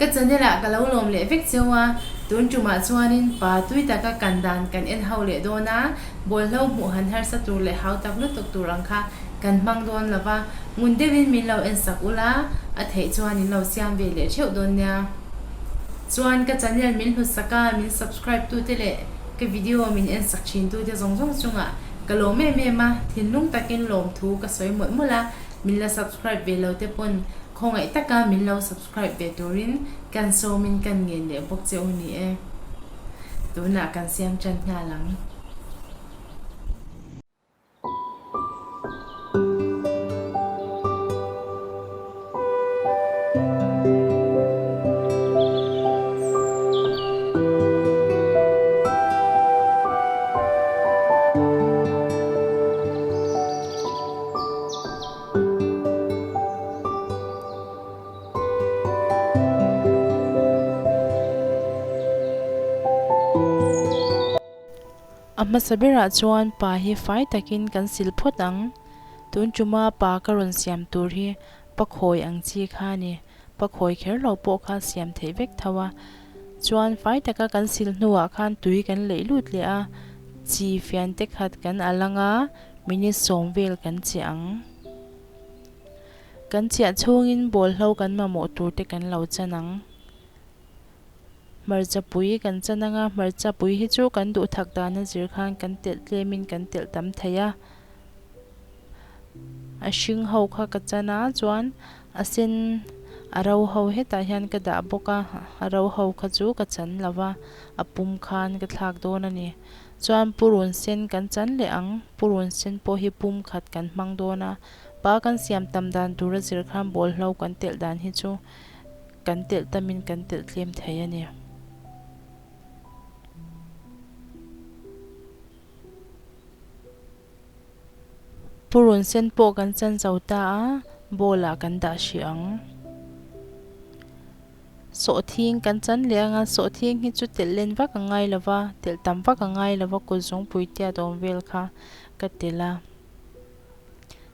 Ka channel ah ka lo lawm leh vek cheu a, tun tumah chuanin pa tui taka kan dan kan en ho leh dawn a, bawlhlo hmuh han harsa tur leh hau tak lutuk tur ang kha kan hmang dawn lo va, ngun deuhin min lo en sak ula, a theih chuan in lo siam ve leh theuh dawn nia. Chuan ka channel min hlut sak a, min subscribe tute leh ka video min en sak thin tute zawng zawng chungah ka lawm em em a, thinlung takin lawmthu ka sawi mawlh mawlh a, min la subscribe ve lo te pawn khawngaih taka min lo subscribe ve turin kan sawmin kan ngen leh bawk che u ni e. Tunah kan siam tan nghal ang. A hmasa berah chuan pa hi fai takin kan sil phawt ang. Tun tuma pa ka rawn siam tur hi pakhawi ang chi kha a ni. Pakhawi kher lo pawh kha siam theih vek tho a. Chuan fai taka kan sil hnuah khan tui kan leih lut leh a, chi fian te khat kan al ang a, minute sawm vel kan chiah ang. Kan chiah chhungin bawlhlo kan mamawh tur te kan lo chan ang. Hmarcha pui kan chan ang a, hmarcha pui hi chu kan duh thak dana zir khan kan telh tlemin kan telh tam thei a. A hring ho kha ka chan a, chuan a sen a ro ho hetah hian ka dah bawk a, a ro ho kha chu ka chan lo va, a pum khan ka thlak dawn a ni. Chuan purun sen kan chan leh ang, purun sen pawh hi pum khat kan hmang dawn a, pa kan siam tam dan tura zir khan bawlhlo kan telh dan hi chu kan telh tamin kan telh tlem thei a ni. Purun sen pawh kan chan zo ta a, bowl ah kan dah hrih ang. Sawhthing kan chan leh ang a, sawhthing hi chu telh len vak a ngai lo va, telh tam vak a ngai lo va, kut zungpui tiat awm vel kha ka telh a.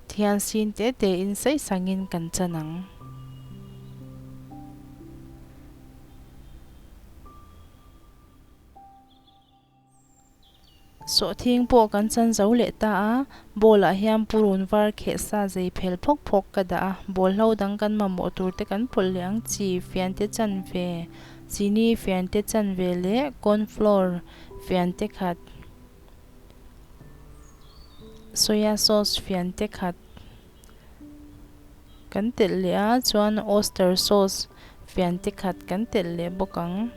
Thian sin te te in saih sangin kan chan ang. Sawhthing pawh kan chan zo leh ta a, bowl ah hian purun var kheh sa zei phel phawk phawk ka dah a, bowl hlo dang kan mamawh tur te kan pawlh leh ang chi fian te chan ve, chini fian te chan ve leh corn flour fian te khat, soya sauce fian te khat kan telh leh a, chuan oyster sauce fian te khat kan telh leh bawk ang.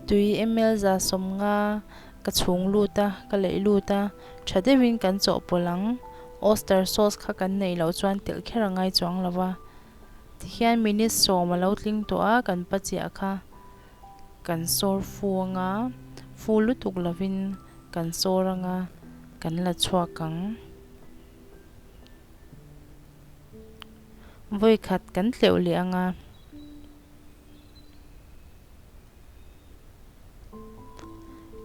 Tui ml za sawmnga ka chhung lut a, ka leih lut a, tha deuhin kan chawhpawlh ang. Oyster sauce kha kan neih loh chuan telh kher a ngai chuang lo va. Tihian minute sawm a lo tling tawh a, kan pa chiah kha kan sawr fu ang a, fu lutuk lovin kan sawr ang a, kan la chhuak ang. Vawi khat kan tleuh leh ang a.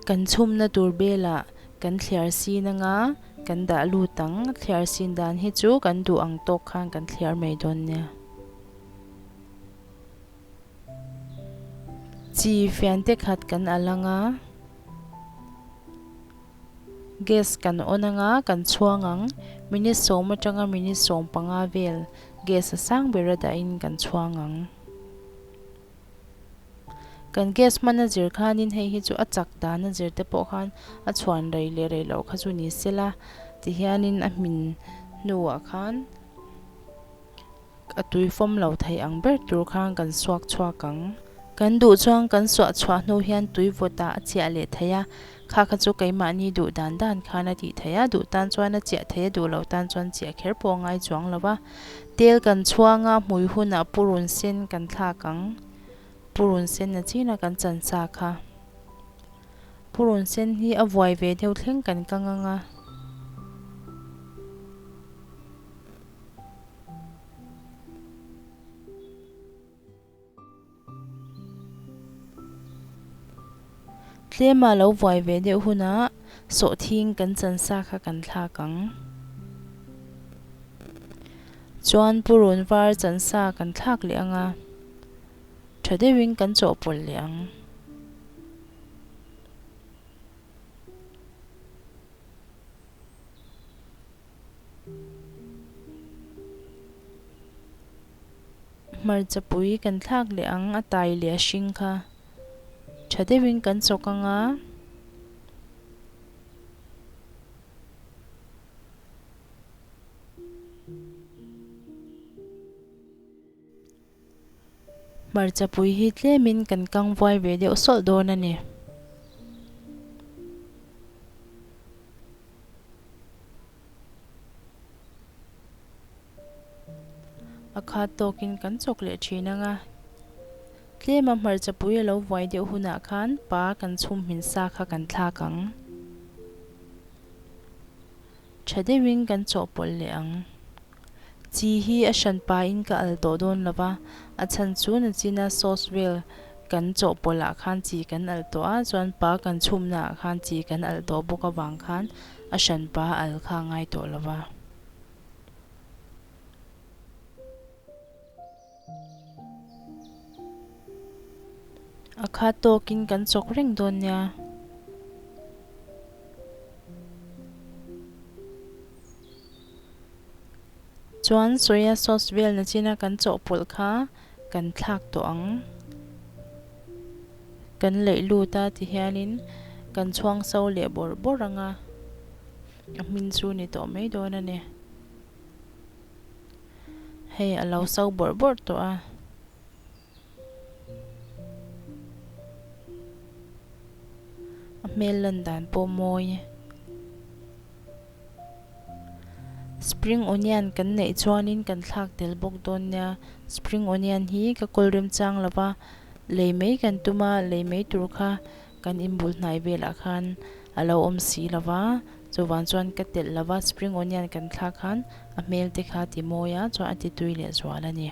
Kan chhumna tur belah kan thliar sin ang a, kan dah lut ang. Thliar sin dan hi chu kan duh ang tawk khan kan thliar mai dawn nia. Chi fiante khat kan al ang a. Gas kan on anga kan chhuang ang, minute sawm atanga minute 15 vel gas a sang ber a dahin kan chhuang ang. Kan gas hman a zir khanin hei hi chu a chak dan a zir te pawh khan a chhuan rei leh rei loh kha chu ni sela tihianin a hmin hnuah khan A tui fawm lo thei ang ber tur khan kan suak chhuak ang. Kan duh chuan kan suah chhuah hnu hian tui vawtah a chiah leh thei a, kha kha chu keimahni duh dan dan khan a tih thei a, duh tan chuan a chiah thei a, duh loh tan chuan chiah kher pawh a ngai chuang lo va. Tel kan chhuang a, hmui hunah purun sen kan thlak ang. Purun sen a china kan chan sa kha. Purun sen hi a vuai ve deuh thleng kan kang ang a. Tlema lo vuai ve deuh hunah sawhthing kan chan sa kha kan thlak ang. Chuan purun var chan sa kan thlak leh ang a, tha deuhin kan chawhpawlh leh ang. Hmarchapui kan thlak leh ang a tai leh a hring kha tha deuhin kan chawk ang a. Hmarchapui hi tlemin kan kang vuai ve deuh sawlh dawn a ni. A khat tawkin kan chawk leh thin ang a, tlema hmarchapui a lo vuai deuh hunah khan pa kan chhum hmin sa kha kan thlak ang. Tha deuhin kan chawhpawlh leh ang. Chi hi a hran pahin ka al tawh dawn lo va, a chhan chu nachina sauce vel kan chawhpawlh ah khan chi kan al tawh a, chuan pa kan chhumna ah khan chi kan al tawh bawk avang khan a hran pa al kha a ngai tawh lo va. A khat tawkin kan chawk reng dawn nia. Chuan soya sauce vel nachina kan chawhpawlh kha kan thlak tawh ang. Kan leih lut a ti hianin kan chhuang so leh bawrh bawrh ang a, a hmin chu ni tawh mai dawn a ni. Hei a lo so bawrh bawrh tawh a. A hmel lan dan pawh mawi. Spring onion kan neih chuanin kan thlak tel bawk dawn nia. Spring onion hi ka kawl remchang lova lei mai kan tum a, lei mai tur kha kan inbul hnai velah khan a lo awm si lova. Chuvang chuan ka telh lova spring onion kan thlak khan a hmel te kha ti mawi a, chuan a ti tui leh zual a ni.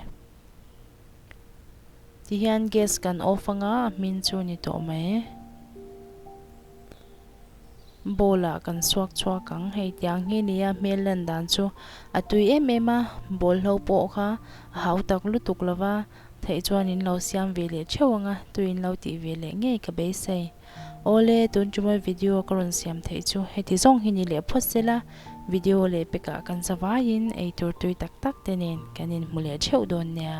Tihian gas kan off anga a hmin chu ni tawh mai. Bowl ah kan suak chhuak ang hei tiang hi nia hmel lan dan chu a tui em em a, bawlhlo pawh kha a hau tak lutuk lova theih chuan in lo siam ve leh theuh anga tui in lo tih ve leh ngei ka beisei. Awle tun tuma video ka rawn siam theih chu heti zawng hi ni leh phawt sela video leh pekah kan zavaiin eitur tui tak tak te nen kan inhmu leh theuh dawn nia.